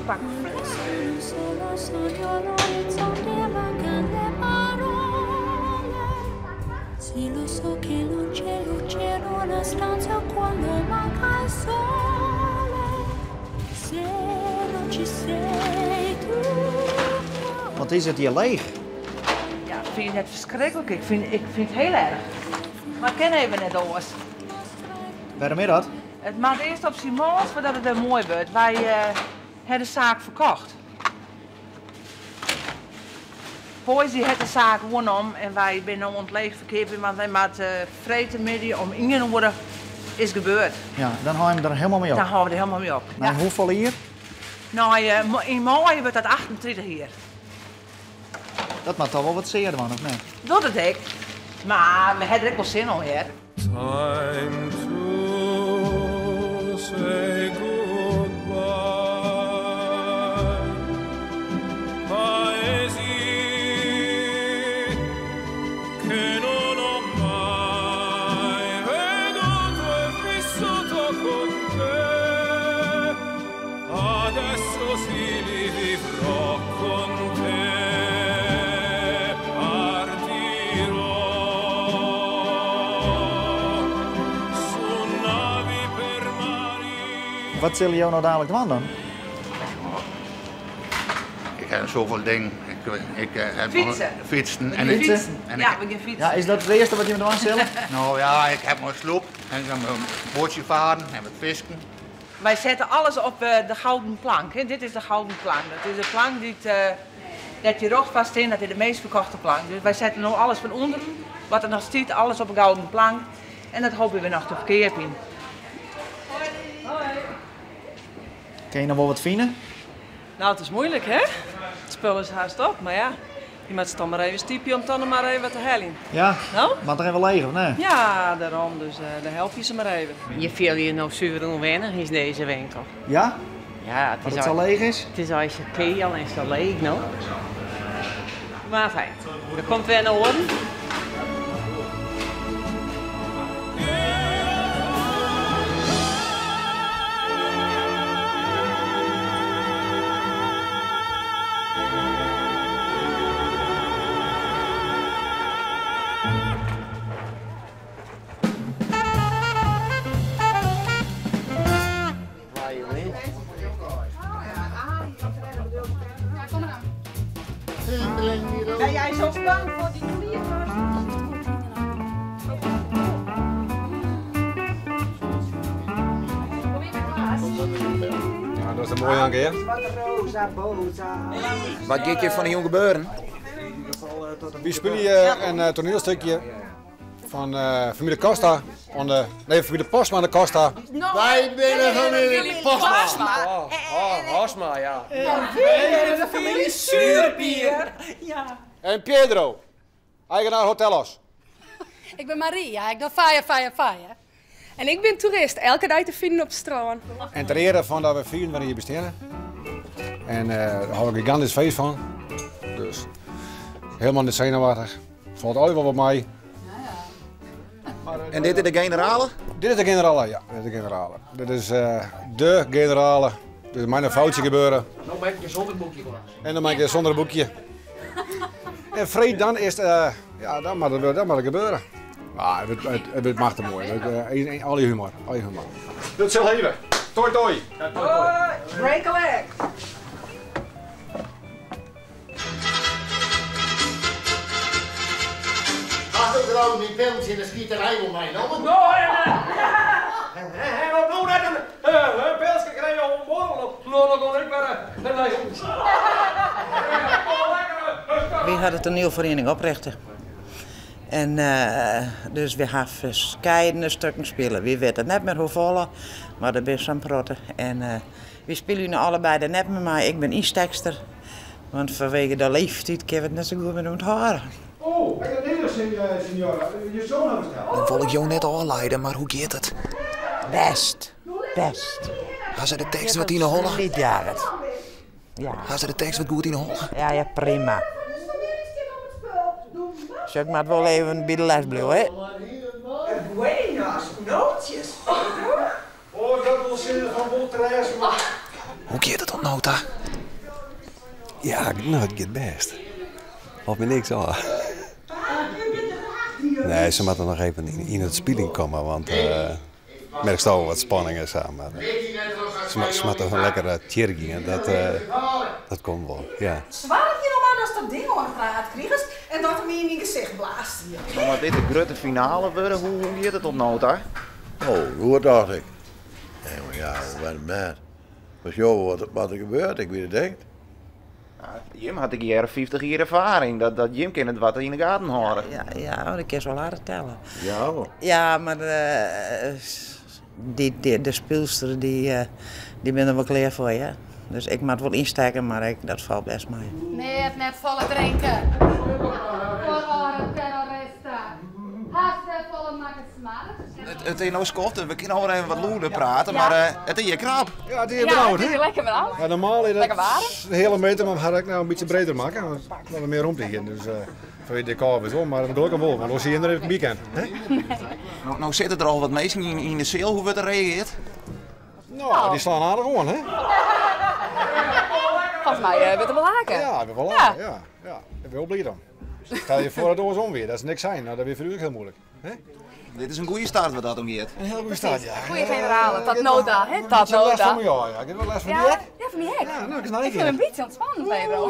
Pak fles. Wat is it hjir leech? Ja, ik fyn it net ferskriklik. Ik fyn, ik fyn it hiel erch. Mar ik kin even net oars. Wêrom is dat? It moat earst op syn mâlst foardat it wer moai wurdt. Wy ha de saak ferkocht. Poizy hat de saak oernommen en wy binne no oan it leechferkeapjen, want wy moatte freedtemiddei om ien oere is gebeurd. Ja, dan hâlde jim der helemaal mei op. Dan hâlde we der helemaal mei op. Nei hoefolle jier? Nei, yn maaie wurdt dat 38 jier. Dat moat toch wol wat sear dwaan, of net? Docht it ek. Mar we ha der ek wol sin oan, hear. Time to say goodbye. Paesi che non ho mai veduto e vissuto con te. Adesso sì li vivrò con te. Partirò su navi per mari. Wat sille jo no dadelijk dwaan dan? Ik ha soveel dingen. Ik heb Fytsen. Fytsen. En Fytsen? En Ja, ik, we gaan fytsen. Ja, is dat it earste wat jim dwaan sille? Nou ja, ik ha myn sloep en dan in boatsje faren en wat fisken. Wy sette alles op de gouden plank. Hè. Dit is de gouden plank. Dat is de plank dy't, dêr't je rjocht foar stean. Dat is de meast ferkochte plank. Dus wy sette no alles fan ûnderen, wat der noch stiet, alles op de gouden plank. En dat hoopje we noch te ferkeapjen. Kin je noch wol wat fine? Nou, it is muoilik, hè? It spul is hast op, mar ja, je moatte dan mar even stypje om dan mar even wat te heljen. Ja, No? moat der even leech, of net? Ja, dêrom, dus dêr help je se mar even. Je fielt je no suver ûnwennich yn dizze winkel. Ja? Ja, it Dat is it sa al, leech is? it is al sa keal en sa leech no. Mar fijn, der komt wer in oaren. Ben jij zo bang voor die klierkast? Ja, dat is een mooi anke, hè? Wat giet hjir fan 'e jûn gebeuren? Wy spylje in toanielstikje fan famylje Costa oan de, nee, famylje Postma oan de Costa. Wy binne famylje Postma. Oh, Postma, ja. Wij binne de famylje Suurbier. Ja. En Pedro, eigenaar Hotelos. Ik bin Maria, ik doch fire, fire, fire. En ik bin toerist, elke dei te finen op it strân. En ter ere fan dat we 24 jier besteane. En dêr hâlde we in gigantysk feest fan. Dus helemaal net senuwaftich. Falt allegear wol wat mei. En dit is de generale? Dit is de generale, ja. Dit is de generale. Dit is de generale. Dus der mei in foutsje gebeure. No mei ik sûnder boekje klaar. En dan mei ik sûnder boekje. En freed dan is it, ja, dan moat it, dan moat it gebeure. Ah, it wurdt machtich moai. Al humor, al humor. Dat sil even. Toi toi. Hoi, break a leg. Hast do trouwens myn pillen tsjin de skiterij wol meinommen? En wat no net in pilske krije om borrel op, no dan gon ik wer nei hûs. Wy ha de toanielferiening oprjochte. En dus wy ha ferskeidene stukken spile. Wy witte net mear hoefolle, mar der binne sa'n protte. En wy spylje no allebeide net mear mei. Ik bin ynstekster, want fanwege de leeftiid kinne we it net sa goed mear ûnthâlde. Oh, ik ha signora, je zoon hat besteld. Dan wol ik jo net ôfliede, mar hoe giet it? Bêst, bêst. Ha se de tekst wat yn 'e holle? Dit jaget. Ja. Ha se de tekst wat goed yn 'e holle? Ja, ja, prima. Sjoch, ik moat wol even by de les bliuwe, hè? Buenos noches. Oh, dat wol sizze fan wol trêst, mar. Hoe giet it oant no ta? Ja, no, it giet bêst. Falt my niks ôf. Nee, se moatte noch even yn it spyljen komme, want merkst al wat spanning en sa, mar se moatte noch lekker tjirgjen, dat komt wol, ja. Soargje no mar datst dat ding oan 'e praat krigest en dat er my yn myn gesicht blaast. No moat dit de grutte finale wurde, hoe giet it oant no ta? Oh, goed dacht ik. Nee, mar ja, hoe wêr it net. We sjogge wat der gebeurt, ik wit it echt. Jim hat ek hjir 50 jier erfaring, dat jim kinne it wat yn de gaten hâlde. Ja, ja, dat kinst wol aardich telle. Ja, wol. Ja, mar dy, de spylster dy, dy binne der wol klear foar, ja. Dus ik moat wol ynstekke, mar ik, dat falt bêst mei. Net, net folle drinke. Foar âlde terroristen. Hast net folle makke smarren. It is no skoft, we kinne al wer even wat lûder prate, mar it is hjir krap. Ja, it is hjir benaud, hè? Lekker benaud. Ja, normaal is Lekker waarm. dat in heale meter, mar we ha ek no in bytsje breder makke, want we hawwe mear romte hjir. Dus fanwege de kâlde wol, mar gelokkich wol, want oars hie er even by kind. No, no sitte der al wat minsken yn de seal, hoe wurdt der reageard? No, dy slaan aardich oan, hè? Folgens my wurdt der wol lake. Ja, wurdt wol lake, ja. Ja, ik bin wol bliid om. Stel je foar dat it oarsom wie, dat is niks sein. No, dat wie foar ús ek hiel muoilik. Hè? Dit is in goede start wat dat oangiet. In hiel goede start, ja. Goeie generale, tot no ta, hè? Tot no lêst ta. fan my ôf, ja. Ik ha wol lêst fan dy ek. Ja, fan my ek. Ja, no, ik is Ik fyn it in bytsje ûntspannend, Pedro.